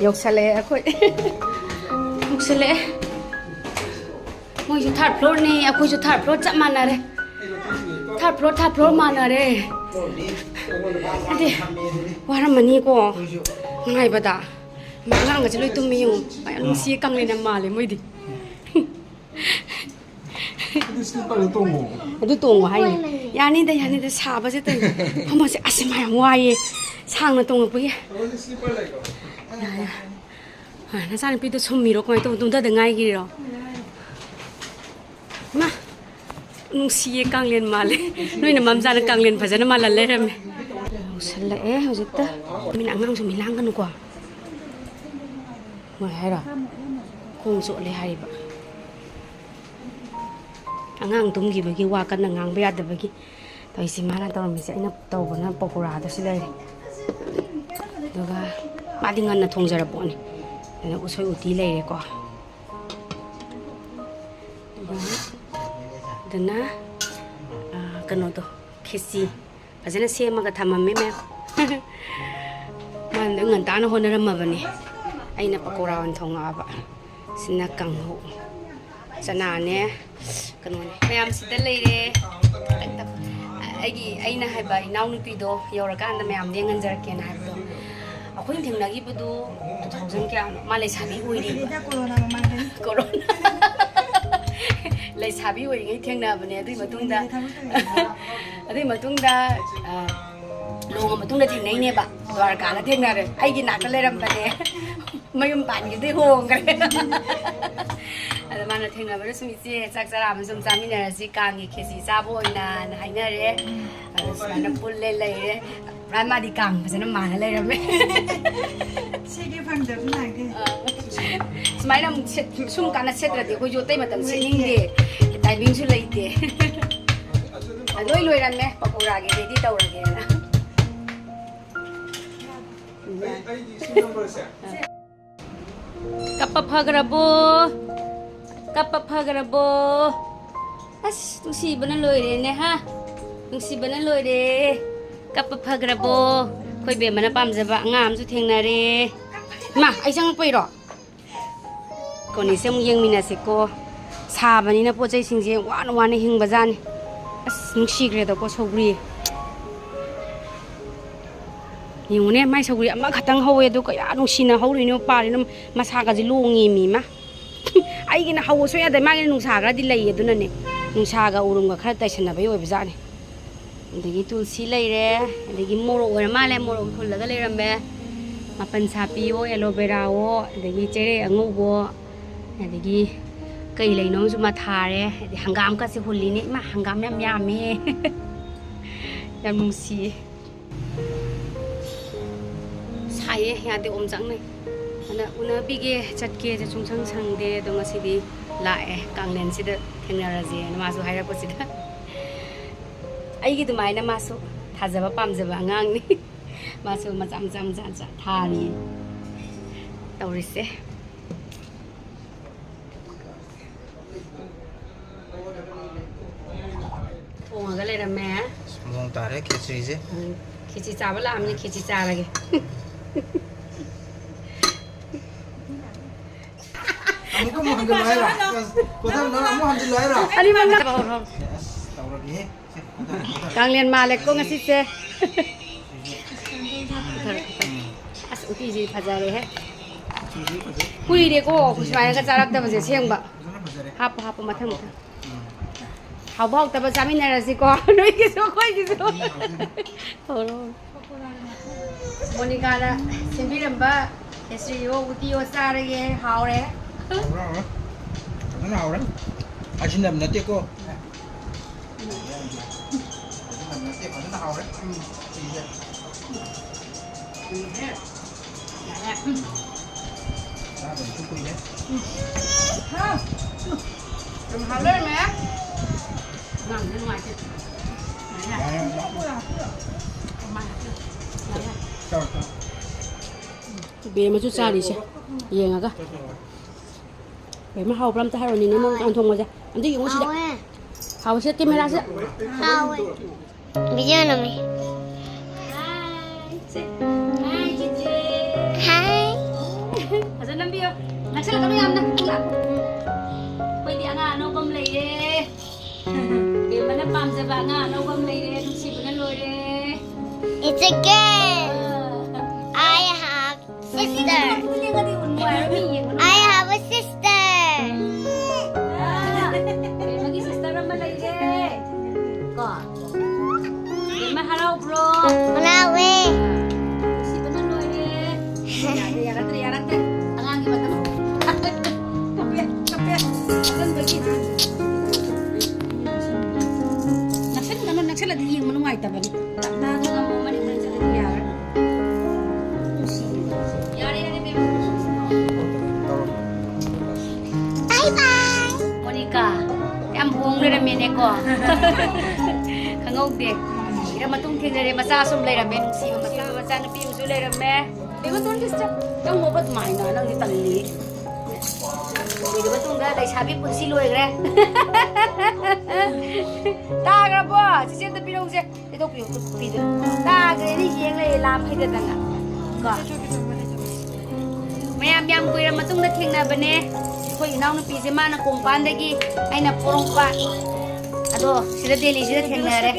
ꯌꯧꯁꯜꯂꯛꯑꯦ ꯑꯩꯈꯣꯏ꯫ ꯌꯧꯁꯜꯂꯛꯑꯦ꯫ ꯃꯣꯏꯁꯨ ꯊꯥꯔꯠ ꯐ꯭ꯂꯣꯔꯅꯤ, ꯑꯩꯈꯣꯏꯁꯨ ꯊꯥꯔꯠ ꯐ꯭ꯂꯣꯔ ꯆꯞ ꯃꯥꯟꯅꯔꯦ꯫ ꯊꯥꯔꯠ ꯐ꯭ꯂꯣꯔ, ꯊꯥꯔꯠ ꯐ꯭ꯂꯣꯔ ꯃꯥꯟꯅꯔꯦ꯫ ꯑꯗꯤ ꯋꯥꯔꯝꯃꯅꯤꯀꯣ ꯉꯥꯏꯕꯗ꯫ ꯃꯥ ꯑꯉꯥꯡꯒꯁꯦ ꯂꯣꯏ ꯇꯨꯝꯃꯤ ꯌꯦꯡꯉꯨ꯫ ꯌꯥꯝ ꯅꯨꯡꯁꯤꯌꯦ, ꯀꯥꯡꯂꯦꯟ ꯌꯥꯝ ꯃꯥꯜꯂꯦ ꯃꯣꯏꯗꯤ꯫ ꯑꯗꯨ ꯁ꯭ꯂꯤꯞꯄꯔꯗꯣ ꯇꯣꯡꯉꯣ꯫ ꯑꯗꯨ ꯇꯣꯡꯉꯣ ꯍꯥꯏꯅꯤ꯫ ꯌꯥꯅꯤꯗ, ꯌꯥꯅꯤꯗ, ꯁꯥꯕꯁꯦ ꯇꯧꯔꯤꯅꯦ꯫ ꯐꯝꯃꯁꯦ꯫ ꯑꯁ ꯃꯥ ꯌꯥꯝ ꯋꯥꯏꯌꯦ ꯁꯥꯡꯅ ꯇꯣꯡꯉꯛꯄꯒꯤ꯫ ꯌꯥ, ꯌꯥ꯫ ꯑ, ꯅꯆꯥꯅꯨꯄꯤꯗꯣ ꯁꯨꯝꯃꯤꯔꯣ? ꯀꯃꯥꯏꯅ ꯇꯧꯕ? ꯇꯨꯝꯊꯗ ꯉꯥꯏꯒꯤꯔꯣ? ꯃꯥ ꯅꯨꯡꯁꯤꯌꯦ, ꯀꯥꯡꯂꯦꯟ ꯃꯥꯜꯂꯦ꯫ ꯅꯣꯏꯅ ꯃꯝꯖꯥꯅ ꯀꯥꯡꯂꯦꯟ ꯐꯖꯅ ꯃꯥꯜꯍꯜ ꯂꯩꯔꯝꯃꯦ꯫ ꯌꯧꯁꯜꯂꯛꯑꯦ ꯍꯧꯖꯤꯛꯇ꯫ ꯃꯤꯅ ꯑꯉꯥꯡꯁꯨ ꯃꯤ ꯂꯥꯡꯒꯅꯨꯀꯣ꯫ ꯃꯣꯏ ꯍꯥꯏꯔꯣ? ꯈꯣꯡ ꯆꯣꯠꯂꯦ ꯍꯥꯏꯔꯤꯕ꯫ ꯑꯉꯥꯡ ꯇꯨꯝꯈꯤꯕꯒꯤ ꯋꯥ ꯀꯟꯅ ꯉꯥꯡꯕ ꯌꯥꯗꯕꯒꯤ ꯇꯧꯔꯤꯁꯦ꯫ ꯃꯥꯅ ꯇꯧꯔꯝꯃꯤꯁꯦ, ꯑꯩꯅ ꯇꯧꯕꯅ ꯄꯀꯣꯔꯥꯗꯨꯁꯨ ꯂꯩꯔꯦ꯫ ꯑꯗꯨꯒ ꯃꯥꯗꯤ ꯉꯟꯅ ꯊꯣꯡꯖꯔ ꯄꯣꯠꯅꯤ꯫ ꯑꯗꯨꯅ ꯎꯁꯣꯏ ꯎꯇꯤ ꯂꯩꯔꯦꯀꯣ꯫ ꯑꯗꯨꯒ ꯑꯗꯨꯅ, ꯑ, ꯀꯩꯅꯣꯗꯣ, ꯈꯦꯆꯤ ꯐꯖꯅ ꯁꯦꯝꯃꯒ ꯊꯝꯃꯝꯃꯦ ꯃꯌꯥꯝ꯫ ꯃꯥꯅ ꯉꯟꯇꯥꯅ ꯍꯣꯠꯅꯔꯝꯃꯕꯅꯤ꯫ ꯑꯩꯅ ꯄꯀꯣꯔꯥ ꯑꯣꯏꯅ ꯊꯣꯡꯉꯛꯑꯕ꯫ ꯁꯤꯅ ꯀꯥꯡꯍꯧ꯫ ꯆꯅꯥꯅꯦ, ꯀꯩꯅꯣꯅꯦ, ꯃꯌꯥꯝ ꯁꯤꯗ ꯂꯩꯔꯦ꯫ ꯑꯩꯒꯤ, ꯑꯩꯅ ꯍꯥꯏꯕ ꯏꯅꯥꯎꯅꯨꯄꯤꯗꯣ ꯌꯧꯔꯀꯥꯟꯗ ꯃꯌꯥꯝꯗ ꯉꯟꯖꯔꯛꯀꯦꯅ ꯍꯥꯏꯕꯗꯣ, ꯑꯩꯈꯣꯏꯅ ꯊꯦꯡꯅꯈꯤꯕꯗꯣ ꯇꯨ ꯊꯥꯎꯖꯟ ꯀꯌꯥꯅꯣ? ꯃꯥ ꯂꯩꯁꯥꯕꯤ ꯑꯣꯏꯔꯤꯕ꯫ ꯀꯣꯔꯣꯅꯥ ꯃꯃꯥꯡꯗꯅꯤ꯫ ꯀꯣꯔꯣꯅꯥ꯫ ꯂꯩꯁꯥꯕꯤ ꯑꯣꯏꯔꯤꯉꯩ ꯊꯦꯡꯅꯕꯅꯦ꯫ ꯑꯗꯨꯒꯤ ꯃꯇꯨꯡꯗ, ꯊꯕꯛ ꯇꯧꯔꯤꯉꯩꯗ꯫ ꯑꯗꯨꯒꯤ ꯃꯇꯨꯡꯗ, ꯑ, ꯂꯨꯍꯣꯡꯉ ꯃꯇꯨꯡꯗ ꯊꯦꯡꯅꯩꯅꯦꯕ꯫ ꯗ꯭ꯋꯥꯔꯀꯥꯗ ꯊꯦꯡꯅꯔꯦ꯫ ꯑꯩꯒꯤ ꯅꯥꯛꯇ ꯂꯩꯔꯝꯕꯅꯦ꯫ ꯃꯌꯨꯝ ꯄꯥꯟꯈꯤꯕꯗꯩ ꯍꯣꯡꯈ꯭ꯔꯦ꯫ ꯑꯗ ꯃꯥꯅ ꯊꯦꯡꯅꯕꯗ ꯁꯨꯝ, "ꯏꯆꯦ, ꯆꯥꯛ ꯆꯔꯥ ꯑꯃ ꯁꯨꯝ ꯆꯥꯃꯤꯟꯅꯔꯁꯤ, ꯀꯥꯡꯒꯤ ꯈꯦꯆꯤ ꯆꯥꯕ ꯑꯣꯏꯅꯅ" ꯍꯥꯏꯅꯔꯦ꯫ ꯑꯗ ꯁꯨꯃꯥꯏꯅ ꯄꯨꯜꯂꯦ ꯂꯩꯔꯦ꯫ ꯄꯨꯔꯥ ꯃꯥꯗꯤ ꯀꯥꯡ ꯐꯖꯅ ꯃꯥꯟꯅ ꯂꯩꯔꯝꯃꯦ꯫ ꯁꯤꯒꯤ ꯐꯪꯗꯕ ꯅꯍꯥꯟꯒꯤ꯫ ꯑ, ꯁꯨꯃꯥꯏꯅ ꯑꯃꯨꯛ ꯁꯦꯠ-, ꯁꯨꯝ ꯀꯥꯟꯗ ꯁꯦꯠꯇ꯭ꯔꯗꯤ ꯑꯩꯈꯣꯏꯁꯨ ꯑꯇꯩ ꯃꯇꯝ ꯁꯦꯠꯅꯤꯡꯗꯦ꯫ ꯇꯥꯏꯃꯤꯡꯁꯨ ꯂꯩꯇꯦ꯫ ꯑ, ꯂꯣꯏ ꯂꯣꯏꯔꯝꯃꯦ꯫ ꯄꯀꯣꯔꯥꯒꯤ ꯔꯦꯗꯤ ꯇꯧꯔꯒꯦꯅ꯫ ꯎꯝ, ꯑꯩ, ꯑꯩꯗꯤ ꯁꯤ ꯅꯝꯕꯔꯁꯦ꯫ ꯀꯞꯄ ꯐꯈ꯭ꯔꯕꯣ? ꯀꯞꯄ ꯐꯈ꯭ꯔꯕꯣ? ꯑꯁ, ꯅꯨꯡꯁꯤꯕꯅ ꯂꯣꯏꯔꯦꯅꯦ, ꯍꯥ? ꯅꯨꯡꯁꯤꯕꯅ ꯂꯣꯏꯔꯦ꯫ ꯀꯞꯄ ꯐꯈ꯭ꯔꯕꯣ? ꯑꯩꯈꯣꯏ ꯕꯦꯝꯃꯅ ꯄꯥꯝꯖꯕ ꯑꯉꯥꯡ ꯑꯃꯁꯨ ꯊꯦꯡꯅꯔꯦ꯫ ꯏꯃꯥ, ꯑꯩ ꯆꯪꯉꯛꯄꯩꯔꯣ? ꯀꯣꯅꯤꯁꯦ ꯑꯃꯨꯛ ꯌꯦꯡꯃꯤꯟꯅꯁꯤꯀꯣ꯫ ꯁꯥꯕꯅꯤꯅ ꯄꯣꯠ ꯆꯩꯁꯤꯡꯁꯦ ꯋꯥꯅ ꯋꯥꯅ ꯍꯤꯡꯕꯖꯥꯠꯅꯤ꯫ ꯑꯁ, ꯅꯨꯡꯁꯤꯈ꯭ꯔꯦꯗꯀꯣ ꯁꯧꯒ꯭ꯔꯤ꯫ ꯌꯦꯡꯉꯨꯅꯦ, ꯃꯥꯏ ꯁꯧꯒ꯭ꯔꯤ ꯑꯃꯈꯛꯇꯪ ꯍꯧꯋꯦ, ꯑꯗꯨ ꯀꯌꯥ ꯅꯨꯡꯁꯤꯅ ꯍꯧꯔꯤꯅꯣ, ꯄꯥꯜꯂꯤꯅꯣ, ꯃꯁꯥꯒꯁꯦ ꯂꯣꯡꯉꯦꯃꯤ ꯃꯥ꯫ ꯑꯩꯒꯤꯅ ꯍꯧꯕ ꯁꯨꯡꯌꯥ ꯌꯥꯗꯦ, ꯃꯥꯒꯤꯅ ꯅꯨꯡꯁꯥ ꯈꯔꯗꯤ ꯂꯩꯌꯦ, ꯑꯗꯨꯅꯅꯦ꯫ ꯅꯨꯡꯁꯥꯒ ꯎꯔꯨꯝꯒ ꯈꯔ ꯇꯩꯁꯟꯅꯕꯩ ꯑꯣꯏꯕꯖꯥꯠꯅꯤ꯫ ꯑꯗꯒꯤ ꯇꯨꯜꯁꯤ ꯂꯩꯔꯦ, ꯑꯗꯒꯤ ꯃꯣꯔꯣꯛ ꯑꯣꯏꯔ ꯃꯥꯜꯂꯦ, ꯃꯣꯔꯣꯛ ꯍꯨꯜꯂꯒ ꯂꯩꯔꯝꯃꯦ꯫ ꯃꯄꯟ ꯁꯥꯄꯤꯌꯣ, ꯑꯦꯂꯣ ꯕꯦꯔꯥꯋꯣ, ꯑꯗꯒꯤ ꯆꯦꯔꯩ ꯑꯉꯧꯕꯣ, ꯑꯗꯒꯤ ꯀꯩ ꯂꯩꯅꯣ ꯑꯃꯁꯨ ꯃꯊꯥꯔꯦ꯫ ꯑꯗꯩ ꯍꯪꯒꯥꯝꯀꯁꯦ ꯍꯨꯜꯂꯤꯅꯦ꯫ ꯏꯃꯥ, ꯍꯪꯒꯥꯝ ꯌꯥꯝ ꯌꯥꯝꯃꯦ꯫ ꯌꯥꯝ ꯅꯨꯡꯁꯤꯌꯦ꯫ ꯁꯥꯏꯌꯦ, ꯌꯥꯗꯦ, ꯑꯣꯝꯆꯥꯛꯅꯩ꯫ ꯑꯗ ꯎꯅꯕꯤꯒꯦ, ꯆꯠꯀꯦꯁꯦ ꯁꯨꯡꯁꯪ ꯁꯪꯗꯦ꯫ ꯑꯗꯣ ꯉꯁꯤꯗꯤ ꯂꯥꯛꯑꯦ, ꯀꯥꯡꯂꯦꯟꯁꯤꯗ ꯊꯦꯡꯅꯔꯁꯦꯅ ꯃꯥꯁꯨ ꯍꯥꯏꯔꯛꯄꯁꯤꯗ꯫ ꯑꯩꯒꯤ ꯑꯗꯨꯃꯥꯏꯅ ꯃꯥꯁꯨ ꯊꯥꯖꯕ ꯄꯥꯝꯖꯕ ꯑꯉꯥꯡꯅꯤ꯫ ꯃꯥꯁꯨ ꯃꯆꯥ ꯃꯆꯥ ꯃꯆꯥ ꯃꯆꯥ ꯊꯥꯔꯤ ꯇꯧꯔꯤꯁꯦ꯫ ꯊꯣꯡꯉꯒ ꯂꯩꯔꯝꯃꯦ꯫ ꯑꯁ, ꯃꯑꯣꯡ ꯇꯥꯔꯦ ꯈꯦꯆ꯭ꯔꯤꯁꯦ꯫ ꯎꯝ, ꯈꯦꯆꯤ ꯆꯥꯕ ꯂꯥꯛꯑꯝꯅꯤ, ꯈꯦꯆꯤ ꯆꯥꯔꯒꯦ꯫ ꯑꯃꯨꯛꯀ ꯑꯃꯨꯛ ꯍꯟꯖꯤꯜꯂꯣ ꯍꯥꯏꯔꯣ? ꯀꯣꯊꯕꯤꯗꯣ ꯑꯃꯨꯛ ꯍꯟꯖꯤꯜꯂꯣ ꯍꯥꯏꯔꯣ? ꯑꯅꯤꯃꯛ ꯉꯥ-, ꯑꯁ, ꯇꯧꯔꯒꯦꯍꯦ꯫ ꯀꯥꯡꯂꯦꯟ ꯃꯥꯜꯂꯦꯀꯣ ꯉꯁꯤꯁꯦ꯫ ꯑꯁ, ꯎꯇꯤꯁꯤ ꯐꯖꯔꯦꯍꯦ꯫ ꯀꯨꯏꯔꯦꯀꯣ ꯑꯩꯈꯣꯏ ꯁꯨꯃꯥꯏꯅꯒ ꯆꯥꯔꯛꯇꯕꯁꯦ ꯑꯁꯦꯡꯕ꯫ ꯍꯥꯞꯄꯨ, ꯍꯥꯞꯄꯨ, ꯃꯊꯪ, ꯃꯊꯪ꯫ ꯍꯥꯎꯕ ꯍꯥꯎꯇꯕ ꯆꯥꯃꯤꯟꯅꯔꯁꯤꯀꯣ, ꯅꯣꯏꯒꯤꯁꯨ ꯑꯩꯈꯣꯏꯒꯤꯁꯨ꯫ ꯍꯧꯔꯣ꯫ ꯃꯣꯅꯤꯀꯥꯅ ꯁꯦꯝꯕꯤꯔꯝꯕ ꯈꯦꯆ꯭ꯔꯤꯌꯣ ꯎꯇꯤꯌꯣ ꯆꯥꯔꯒꯦ, ꯍꯥꯎꯔꯦ꯫ ꯍꯥꯎꯔꯦ, ꯍꯥꯎꯔꯦ꯫ ꯐꯖꯅ ꯍꯥꯎꯔꯦ꯫ ꯍꯥꯏꯖꯤꯟꯅꯕ ꯅꯠꯇꯦꯀꯣ꯫ ꯍꯥꯏꯖꯤꯟꯅꯕ ꯅꯠꯇꯦ, ꯐꯖꯅ ꯍꯥꯎꯔꯦ꯫ ꯎꯝ꯫ ꯁꯤꯁꯦ꯫ ꯎꯝ꯫ ꯌꯥꯔꯦ꯫ ꯎꯝ꯫ ꯆꯥꯗꯕꯁꯨ ꯀꯨꯏꯔꯦ꯫ ꯎꯝ꯫ ꯍꯥꯎ꯫ ꯎꯝ꯫ ꯌꯥꯝ ꯍꯥꯎ ꯂꯩꯔꯝꯃꯦ꯫ ꯑꯉꯥꯡꯁꯦ ꯅꯨꯡꯉꯥꯏꯇꯦ꯫ ꯌꯥꯔꯦ꯫ ꯌꯥꯔꯦ, ꯌꯥꯔꯦ꯫ ꯀꯃꯥꯏ ꯍꯥꯞꯆꯤꯜꯂꯣ꯫ ꯌꯥꯔꯦ꯫ ꯆꯥꯎ, ꯆꯥꯎ꯫ ꯕꯦꯝꯃꯁꯨ ꯆꯥꯔꯤꯁꯦ ꯌꯦꯡꯉꯒ꯫ ꯕꯦꯝꯃ, ꯍꯥꯎꯕ꯭ꯔꯥ ꯑꯝꯇ ꯍꯥꯏꯔꯣꯅꯦ, ꯅꯪ ꯀꯥꯡ ꯊꯣꯡꯕꯁꯦ꯫ ꯑꯝꯇ ꯌꯦꯡꯉꯨ ꯁꯤꯗ꯫ ꯍꯥꯎꯋꯦ꯫ ꯍꯥꯎꯕꯁꯤꯗ ꯀꯦꯃꯦꯔꯥꯁꯦ꯫ ꯍꯥꯎꯋꯦ꯫ ꯚꯤꯗꯤꯑꯣ ꯅꯝꯃꯤ꯫ ꯍꯥꯏ, ꯆꯦ꯫ ꯍꯥꯏ, ꯆꯦꯆꯦ꯫ ꯍꯥꯏ꯫ ꯐꯖꯅ ꯅꯝꯕꯤꯌꯣ꯫ ꯅꯛꯁꯜꯂꯛꯀꯅꯨ ꯌꯥꯝꯅ꯫ ꯑꯩꯈꯣꯏꯗꯤ ꯑꯉꯥꯡ ꯑꯅꯧꯕ ꯑꯃ ꯂꯩꯔꯦ꯫ ꯕꯦꯝꯃꯅ ꯄꯥꯝꯖꯕ ꯑꯉꯥꯡ ꯑꯅꯧꯕ ꯑꯃ ꯂꯩꯔꯦ꯫ ꯅꯨꯡꯁꯤꯕꯅ ꯂꯣꯏꯔꯦ꯫ It's a girl. Ah. I have sister. ꯌꯦꯡꯉꯗꯤ ꯎꯟ ꯅꯨꯡꯉꯥꯏꯔꯣꯏ, ꯃꯤ ꯌꯦꯡꯕ ꯅꯨꯡꯉꯥꯏꯔꯣꯏ꯫ I have a sister. Ah, ꯕꯦꯝꯃꯒꯤ sister ꯑꯃ ꯂꯩꯔꯦ꯫ ꯀꯣ? ꯕꯦꯝꯃ ꯍꯔꯥꯎꯕ꯭ꯔꯣ? ꯍꯔꯥꯎꯋꯦ꯫ ꯅꯨꯡꯁꯤꯕꯅ ꯂꯣꯏꯔꯦ꯫ ꯌꯥꯔꯦ, ꯌꯥꯔꯛꯇ꯭ꯔꯦ, ꯌꯥꯔꯛꯇ꯭ꯔꯦ꯫ ꯑꯉꯥꯡꯒꯤ ꯃꯇꯝ꯫ ꯀꯞꯄꯦ, ꯀꯞꯄꯦ꯫ ꯀꯞꯁꯟꯕꯒꯤ꯫ ꯅꯛꯁꯟꯒꯅꯨ, ꯅꯛꯁꯜꯂꯗꯤ ꯌꯦꯡꯕ ꯅꯨꯡꯉꯥꯏꯇꯕꯅꯤ꯫ ꯇꯞꯅ ꯊꯝꯃꯣ, ꯃꯅꯤꯡ ꯃꯅꯤꯡ ꯆꯠꯂꯗꯤ ꯌꯥꯔꯣꯏ꯫ ꯌꯥꯔꯦ, ꯌꯥꯔꯦ, ꯕꯦꯝꯃ꯫ ꯕꯥꯏ ꯕꯥꯏ꯫ ꯃꯣꯅꯤꯀꯥ, ꯌꯥꯝ ꯍꯣꯡ ꯂꯩꯔꯝꯃꯦꯅꯦꯀꯣ꯫ ꯈꯪꯍꯧꯗꯦ꯫ ꯏꯔ ꯃꯇꯨꯡ ꯊꯦꯡꯅꯔꯦ, ꯃꯆꯥ ꯁꯨꯝ ꯂꯩꯔꯝꯃꯦ, ꯅꯨꯡꯁꯤꯕ ꯃꯆꯥ, ꯃꯆꯥ ꯅꯨꯄꯤ ꯑꯃꯁꯨ ꯂꯩꯔꯝꯃꯦ꯫ ꯕꯦꯝꯃ, don't disturb꯫ ꯅꯪ ꯃꯣꯕ ꯑꯗꯨꯃꯥꯏꯅ, ꯅꯪꯗꯤ ꯇꯜꯂꯤ꯫ ꯀꯨꯏꯔꯕ ꯇꯨꯡꯗ ꯂꯩꯁꯥꯕꯤ ꯄꯨꯟꯁꯤ ꯂꯣꯏꯈ꯭ꯔꯦ꯫ ꯇꯥꯈ꯭ꯔꯕꯣ? ꯆꯤꯆꯦ ꯑꯝꯇ ꯄꯤꯔꯧꯁꯦ꯫ ꯇꯩꯊꯣꯛꯄꯤꯌꯨ, ꯇꯨ ꯄꯤꯗꯣ꯫ ꯇꯥꯈ꯭ꯔꯦꯅꯦ, ꯌꯦꯡ ꯂꯩꯌꯦ, ꯂꯥꯝ ꯍꯩꯗꯗꯅ꯫ ꯀꯣ? ꯃꯌꯥꯝ ꯌꯥꯝ ꯀꯨꯏꯔ ꯃꯇꯨꯡꯗ ꯊꯦꯡꯅꯕꯅꯦ꯫ ꯑꯩꯈꯣꯏ ꯏꯅꯥꯎꯅꯨꯄꯤꯁꯦ ꯃꯥꯅ ꯀꯣꯡꯄꯥꯟꯗꯒꯤ, ꯑꯩꯅ ꯄꯣꯔꯣꯝꯄꯥꯠ꯫ ꯑꯗꯣ ꯁꯤꯗ ꯗꯦꯜꯂꯤꯁꯤꯗ ꯊꯦꯡꯅꯔꯦ꯫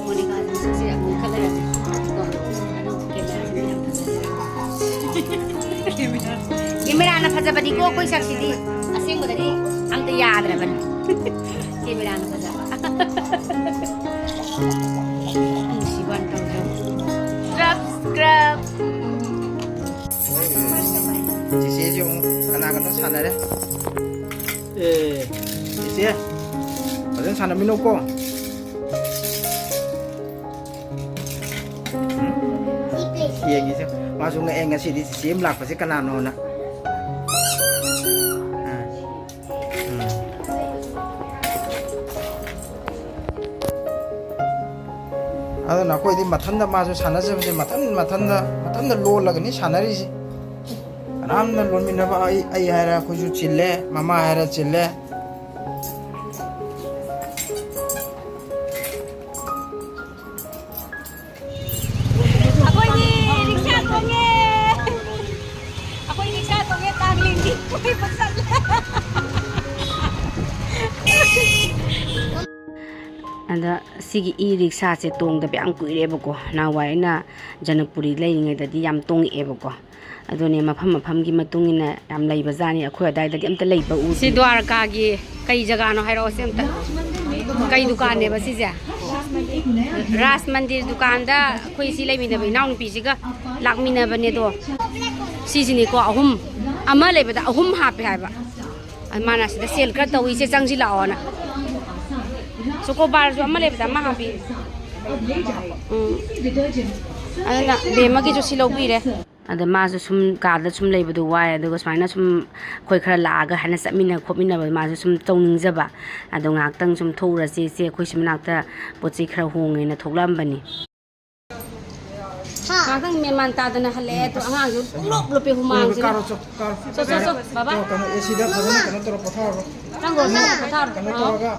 ꯃꯣꯅꯤꯀꯥꯁꯦ ꯃꯁꯛꯁꯦ ꯌꯥꯝ ꯅꯣꯏꯈꯠ ꯂꯩꯔꯝꯃꯦ꯫ ꯀꯣ? ꯑꯗꯣ ꯀꯦꯃꯦꯔꯥꯁꯤꯅ ꯌꯥꯝ ꯐꯖꯩ꯫ ꯀꯦꯃꯦꯔꯥꯅ ꯐꯖꯕꯅꯤꯀꯣ ꯑꯩꯈꯣꯏ ꯁꯛꯁꯤꯗꯤ꯫ ꯑꯁꯦꯡꯕꯗꯗꯤ ꯑꯝꯇ ꯌꯥꯗ꯭ꯔꯕꯅꯤ꯫ ꯀꯦꯃꯦꯔꯥꯅ ꯐꯖꯕ꯫ ꯅꯨꯡꯁꯤꯕ ꯋꯥꯅꯤ ꯇꯧꯔꯤꯁꯦ꯫ Scrub, scrub. ꯆꯤꯆꯦꯁꯦ ꯑꯃꯨꯛ ꯀꯅꯥꯒꯅꯣ ꯁꯥꯟꯅꯔꯦ꯫ ꯑꯦ, ꯆꯤꯆꯦ, ꯐꯖꯅ ꯁꯥꯟꯅꯃꯤꯟꯅꯧꯀꯣ꯫ ꯌꯦꯡꯉꯤꯁꯦ, ꯃꯥꯁꯨ ꯉꯛꯑꯦ ꯉꯁꯤꯗꯤ ꯆꯤꯆꯦ ꯑꯃ ꯂꯥꯛꯄꯁꯦ ꯀꯅꯥꯅꯣꯅ꯫ ꯑꯥ꯫ ꯎꯝ꯫ ꯑꯗꯨꯅ ꯑꯩꯈꯣꯏꯗꯤ ꯃꯊꯟꯗ ꯃꯥꯁꯨ ꯁꯥꯟꯅꯖꯕꯁꯦ ꯃꯊꯟ ꯃꯊꯟꯗ ꯃꯊꯟꯗ ꯂꯣꯜꯂꯒꯅꯤ ꯁꯥꯟꯅꯔꯤꯁꯦ꯫ ꯀꯅꯥꯝꯅ ꯂꯣꯟꯃꯤꯟꯅꯕ ꯑꯩ ꯑꯩ ꯍꯥꯏꯔꯦ ꯑꯩꯈꯣꯏꯁꯨ ꯆꯤꯜꯂꯦ, ꯃꯃꯥ ꯍꯥꯏꯔꯦ ꯆꯤꯜꯂꯦ꯫ ꯑꯩꯈꯣꯏꯗꯤ ꯔꯤꯛꯁꯥ ꯇꯣꯡꯉꯦ꯫ ꯑꯩꯈꯣꯏ ꯔꯤꯛꯁꯥ ꯇꯣꯡꯉꯦ, ꯇꯥꯡꯂꯦꯟꯒꯤ ꯀꯣꯏꯕ ꯆꯠꯂꯦ꯫ ꯑꯗ ꯁꯤꯒꯤ ꯏ ꯔꯤꯛꯁꯥꯁꯦ ꯇꯣꯡꯗꯕ ꯌꯥꯝ ꯀꯨꯏꯔꯦꯕꯀꯣ꯫ ꯅꯍꯥꯟꯋꯥꯏ ꯑꯩꯅ ꯖꯅꯀꯄꯨꯔꯤ ꯂꯩꯔꯤꯉꯩꯗꯗꯤ ꯌꯥꯝ ꯇꯣꯡꯉꯛꯑꯦꯕꯀꯣ꯫ ꯑꯗꯨꯅꯦ ꯃꯐꯝ ꯃꯐꯝꯒꯤ ꯃꯇꯨꯡ ꯏꯟꯅ ꯌꯥꯝ ꯂꯩꯕꯖꯥꯠꯅꯤ꯫ ꯑꯩꯈꯣꯏ ꯑꯗꯥꯏꯗꯗꯤ ꯑꯝꯇ ꯂꯩꯕ ꯎꯗꯦ꯫ ꯁꯤ ꯗ꯭ꯋꯥꯔꯀꯥꯒꯤ ꯀꯩ ꯖꯒꯥꯅꯣ ꯍꯥꯏꯔꯛꯑꯣ ꯁꯤ ꯑꯝꯇ꯫ ꯀꯩ ꯗꯨꯀꯥꯟꯅꯦꯕ ꯁꯤꯁꯦ? ꯔꯥꯖ ꯃꯟꯗꯤꯔ ꯗꯨꯀꯥꯟꯗ ꯑꯩꯈꯣꯏ ꯁꯤ ꯂꯩꯃꯤꯟꯅꯕ ꯏꯅꯥꯎꯅꯨꯄꯤꯁꯤꯒ ꯂꯥꯛꯃꯤꯟꯅꯕꯅꯦ ꯑꯗꯣ꯫ ꯁꯤꯁꯤꯅꯤꯀꯣ ꯑꯍꯨꯝ, ꯑꯃ ꯂꯩꯕꯗ ꯑꯍꯨꯝ ꯍꯥꯞꯄꯦ ꯍꯥꯏꯕ꯫ ꯑꯗ ꯃꯥꯅ ꯁꯤꯗ ꯁꯦꯜ ꯈꯔ ꯇꯧꯏꯁꯦ ꯆꯪꯁꯤꯜꯂꯛꯑꯣꯅ꯫ ꯆꯣꯀꯣꯕꯥꯔꯁꯨ ꯑꯃ ꯂꯩꯕꯗ ꯑꯃ ꯍꯥꯞꯄꯤ꯫ ꯎꯝ꯫ ꯑꯗꯨꯅ ꯕꯦꯝꯃꯒꯤꯁꯨ ꯁꯤ ꯂꯧꯕꯤꯔꯦ꯫ ꯑꯗ ꯃꯥꯁꯨ ꯁꯨꯝ ꯀꯥꯗ ꯁꯨꯝ ꯂꯩꯕꯗꯣ ꯋꯥꯏ, ꯑꯗꯨꯒ ꯁꯨꯃꯥꯏꯅ ꯁꯨꯝ ꯑꯩꯈꯣꯏ ꯈꯔ ꯂꯥꯛꯑꯒ ꯍꯥꯏꯅ ꯆꯠꯃꯤꯟꯅ ꯈꯣꯠꯃꯤꯟꯅꯕꯗꯣ ꯃꯥꯁꯨ ꯁꯨꯝ ꯇꯧꯅꯤꯡꯖꯕ꯫ ꯑꯗꯣ ꯉꯥꯏꯍꯥꯛꯇꯪ ꯁꯨꯝ ꯊꯣꯛꯎꯔꯁꯤ ꯏꯆꯦ, ꯑꯩꯈꯣꯏ ꯁꯤ ꯃꯅꯥꯛꯇ ꯄꯣꯠ ꯆꯩ ꯈꯔ ꯍꯣꯡꯉꯦꯅ ꯊꯣꯛꯂꯛꯑꯝꯕꯅꯤ꯫ ꯉꯥꯏꯍꯥꯛꯇꯪ ꯃꯦꯟ ꯃꯥꯟ ꯇꯥꯗꯅ ꯍꯜꯂꯛꯑꯦ꯫ ꯑꯗꯣ ꯑꯉꯥꯡꯁꯨ ꯄꯨꯡꯂꯨꯞ ꯂꯨꯞꯄꯦ ꯍꯨꯃꯥꯡꯁꯤꯅ꯫ ꯀꯥꯔꯣ, ꯆꯣ, ꯀꯥꯔꯣ꯫ ꯆꯣ, ꯆꯣ, ꯆꯣ, ꯕꯥꯕꯥ꯫ ꯆꯣ, ꯀꯩꯅꯣ, ꯑꯦ ꯁꯤꯗ ꯐꯖꯅ ꯀꯩꯅꯣ ꯇꯧꯔ ꯄꯣꯊꯥꯔꯣ꯫ ꯆꯪꯈ꯭ꯔꯣ, ꯆꯪꯈ꯭ꯔꯣ, ꯄꯣꯊꯥꯔꯣ꯫ ꯀꯩꯅꯣ ꯑꯥ꯫ ꯇꯧꯔꯒ